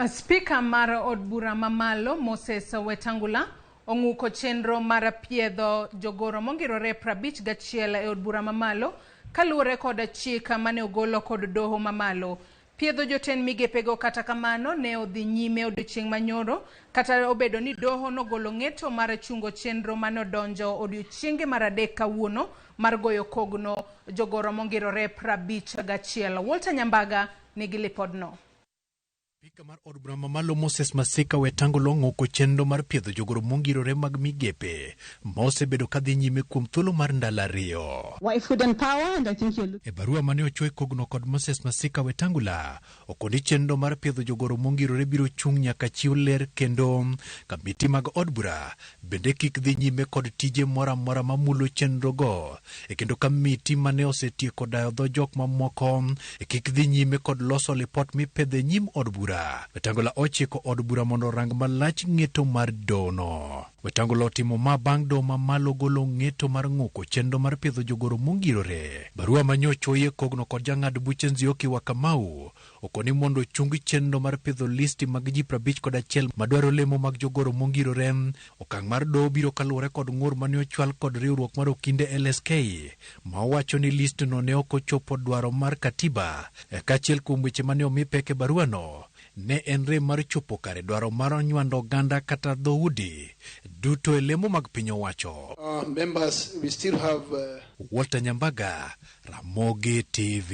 Spika mar od bura mamalo Moses Wetangula ong'uko chenro mar piedho jogoro mongirore 51 e od bura mamalo kaluwore kod chik mane ogolo kod doho mamalo. Piedho jotend migepego kata kamano ne odhi nyime odiochieng' manyoro kata obedo ni doho nogolo ng'eto mar chungo chenro mane odonjo odiochienge mar adek kawuono mar goyo kogno jogoro mongirore 51. Walter Nyambaga nigi lipodno. Spika mar od bura mamalo Moses Masika Wetangula ong'uko chenro mar piedho jogoro mongirore mag migepe ma osebedo kadhi nyime kuom thuolo mar ndalo 2. E barua mane ochwe kogno kod Moses Masika Wetangula okoni chenro mar piedho jogoro mongirore biro chung' nyaka chiw ler kendo kamiti mag od bura bende kik dhi nyime kod tije moro amora mamulo chenro go e kendo kamiti mane osetieko dayo dho jok mamoko e kik dhi nyime kod loso lipot mipedho e nyim od bura. Wetangula ochiko od bura mondo orang malach ng'eto mar dono. Wetangula otimo ma bang' doho mamalo golo ng'eto mar ng'uko chenro mar piedho jogoro mongirore. Barua manyochoye kogno kod jang'ad buche Nzioki wa Kamau okoni mondo ochung chenro mar piedho listi mag ji 51 madwaro lemo mag jogoro mongirore. Okang' mar doho biro kaluwore kod ng'ur mane ochwal kod riwruok mar Okinde LSK ma owacho ni listno ne ok ochopo dwaro mar katiba. Kaachiel kuom weche mane omi pek e baruano ne en rem mar chopo kare dwaro mar nywando oganda kata dhoudi duto e lemo mag piny owacho. Members, we still have Walter Nyambaga, Ramogi TV.